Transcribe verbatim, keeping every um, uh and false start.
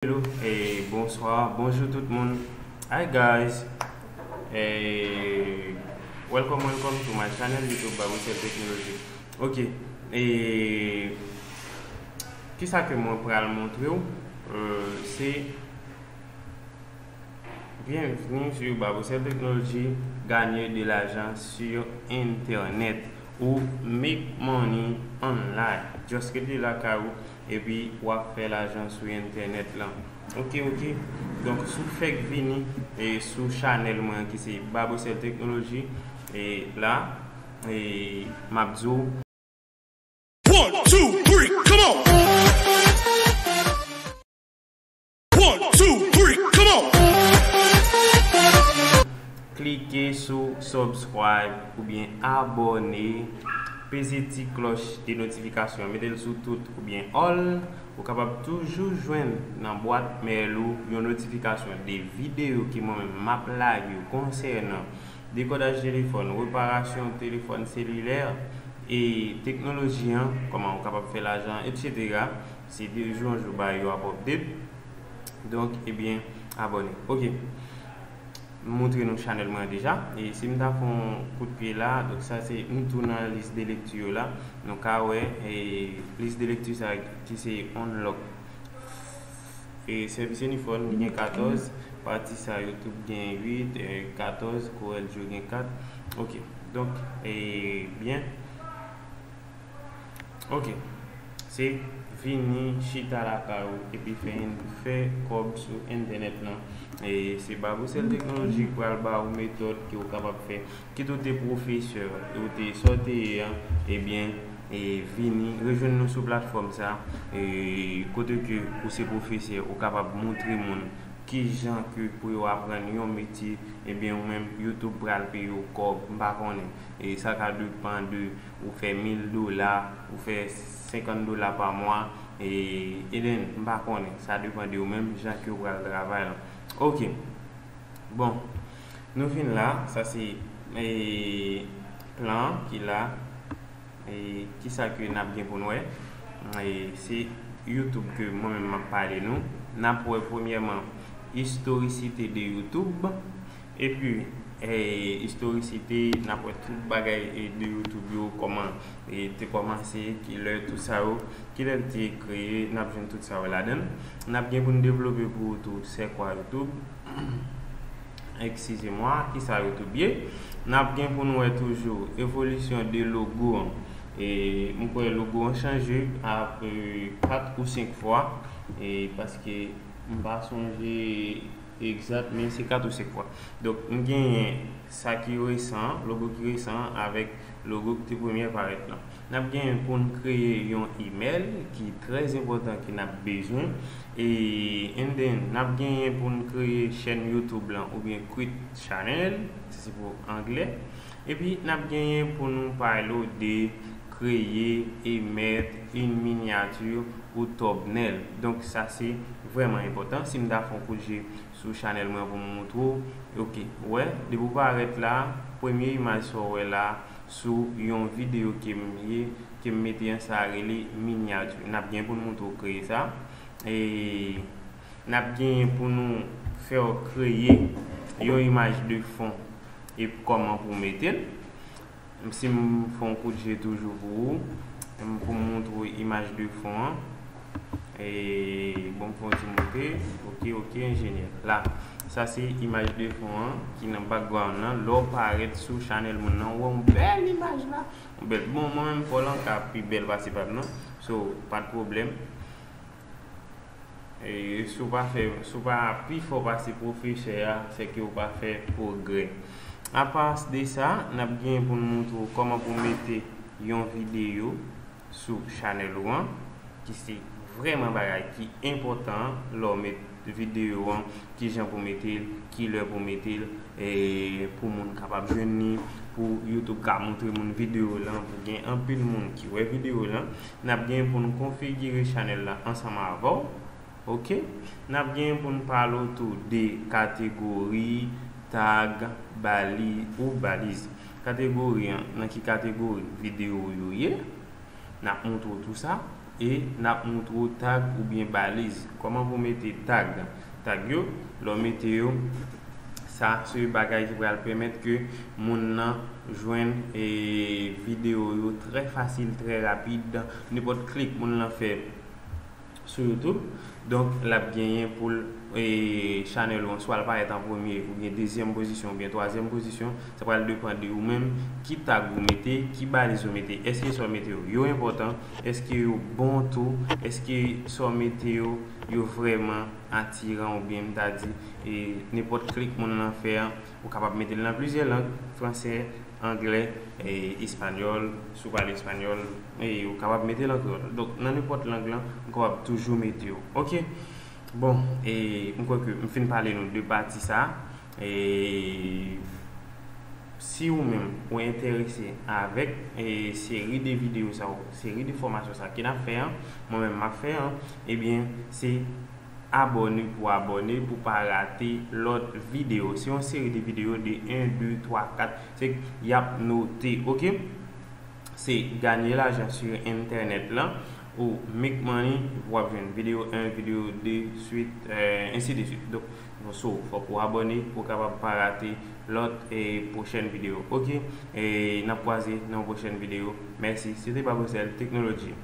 Hello, e bonswa, bonjou tout moun. Hi guys. E welcome, welcome to my channel YouTube Babocel Technology. Ok. E kisa ke mwen pral montre w? Euh, se Bienvenue sur Babocel Technology, gagner de l'argent sur internet ou make money online. Just rete lakay ou epi w ap fè lajan sou entènèt lan. Ok, ok. Donk, si w fèk vini e sou chanèl mwen ki se Babocel Technology, e la, e m ap di w, One, two, three, come on! One, two, three, come on! Klike sou subscribe oubyen abòne, peze ti klòch de notifikasyon, mete l sou tout oubyen all. Ou kapab toujou jwenn nan bwat mèl ou yon notifikasyon de videyo ke mwen menm m ap lage konsènan dekodaj telefòn, reparasyon telefòn selilè, e teknoloji an, kòman ou kapab fè lajan, etsetera. Se de jou an jou bagay yo ap update. Donk, ebyen, abòne. Ok. M montre nou chanèl mwen deja. E si m ta fè yon kout pye la, donk sa se m tou nan lis de lekti yo la. Nou ka wè, e lis de lekti sa ki se unlock. E sèvis Unifòn, li gen katòz, pati sa YouTube gen uit, e katòz, Corel Draw gen kat. Ok. Donk, e byen. Ok. Se vini chita lakay ou epi fè, fè kòb sou entènèt lan. E se Babocel Technology k pral ba ou metòd ke ou kapab fè. Kit ou te pwofesè, ou te sa w te ye an, ebyen, e vini rejwenn nou sou platfòm sa, e kote ke ou se pwofesè, ou kapab montre moun kijan ke pou yo aprann yon metye, ebyen, ou menm, YouTube pral peye w kòb, m pa konnen. E sa ka depann de ou fè mil dola, ou fè senkant dola pa mwa, e, ebyen, m pa konnen. Sa depann de ou menm, jan ke ou pral travay lan. Ok. Bon, nou vin la, sa se, e, plan ki la. E kisa ke n ap gen pou n wè? E se YouTube ke mwen menm m ap pale nou. N ap wè premyèman istorisite de YouTube. Epi, e, istorisite, n ap wè tout bagay, e, de YouTube yo, kòman, e, te kòmanse, kilè, tout sa yo, kilè l te kreye, n ap jwenn tout sa yo ladan l. N ap gen pou n devlope pou ou tou, se kwa YouTube. Excusez-moi, kisa YouTube ye? N ap gen pou n wè toujou evolisyon de logo an. E m kwè logo an chanje ap, e, kat ou senk fwa, e paske m pa sonje egzat, men se kat ou senk fwa. Donk, m genyen sa ki resan, logo ki resan avèk logo ki te premye parèt lan. N ap genyen pou n kreye yon email ki trè enpòtan ke n ap bezwen. E, and then, n ap genyen pou n kreye chèn YouTube lan oubyen create channel, sa se pou anglè. Epi, n ap genyen pou nou pale w de créer et mettre une miniature ou thumbnail. Donk, sa se vrèman enpòtan. Si m ta fè yon kout je sou chanèl mwen pou m montre w, ok, wè, depi w parèt la, premye imaj sa w wè la, sou yon videyo ke m ye, ke m mete an, sa rele miniati. N ap gen pou n montre w kreye sa. E n ap genyen pou nou fè w kreye yon imaj de fon e kòman pou w mete l. Si m fè yon kout je toujou pou ou, m pou m montre w imaj de fon an. E, bon, m fè yon ti monte. Ok, ok, enjenyè. La, sa se imaj de fon an ki nan background lan. Lè w parèt sou chanèl moun nan, ou wè yon bèl imaj la. Yon bèl, bon, mwen menm, fò l an ka pi bèl pase pa m nan. So, pa t pwoblèm. E, si w pa fè, si w pa pi fò pase pwofesè a, se ke w pa fè pwogrè. Apa de sa, n ap gen pou n montre w kòman pou w mete yon videyo sou chanèl ou an, ki se vrèman bagay ki enpòtan lè w met videyo an, kijan pou mete l, kilè pou mete l, e pou moun kapab jwenn li, pou YouTube ka montre moun videyo lan, pou gen anpil moun ki wè videyo lan. N ap gen pou n konfigire chanèl la ansanm avè w. Ok? N ap gen pou n pale w tou de kategori, tag, bali ou baliz. Kategori an, nan ki kategori videyo yo ye? N ap montre w tou sa. E n ap moutre w tag oubyen baliz. Kòman pou mete tag? Tag yo, lè w mete yo, sa se bagay ki pral pèmèt ke moun nan jwenn e, videyo yo trè fasil, trè rapid. Nenpòt klik moun nan fè sou YouTube. Donk, l ap genyen pou l e, chanèl ou an, swa l parèt an premye, oubyen dezyèm pozisyon, oubyen twazyèm pozisyon. Sa pral depann de ou menm, ki tag ou mete, ki baliz ou mete. Èske sa w mete yo, yo enpòtan? Èske yo bon tou? Èske sa w mete yo, yo vrèman atiran, oubyen m ta di, e, nenpòt klik moun nan fè an, ou kapab mete l nan plizyè lang, fransè, anglè, e, espanyòl, si w pale espanyòl, e, ou kapab mete l an kreyòl. Donk, nan nenpòt lang lan, ou kapab toujou mete yo. Oke? Bon, e, m kwè ke m fin pale nou de pati sa. E, si ou menm, ou enterese avèk, e, seri de videyo sa, ou seri de fòmasyon sa ki n ap fè an, mwen menm m ap fè an, ebyen, se abòne pou abòne pou pa rate lòt videyo. Se yon seri de videyo de en, de, twa, kat, se y ap note, oke? Se ganye lajan sou entènèt lan, ou make money, w ap jwenn videyo en, videyo de, swit, e, ensi de swit. Donk, so, fòk ou abòne pou w kapab pa rate lòt e pwochèn videyo. Oke? E n ap kwaze nan yon pwochèn videyo. Mèsi. Se te Babocel Technology.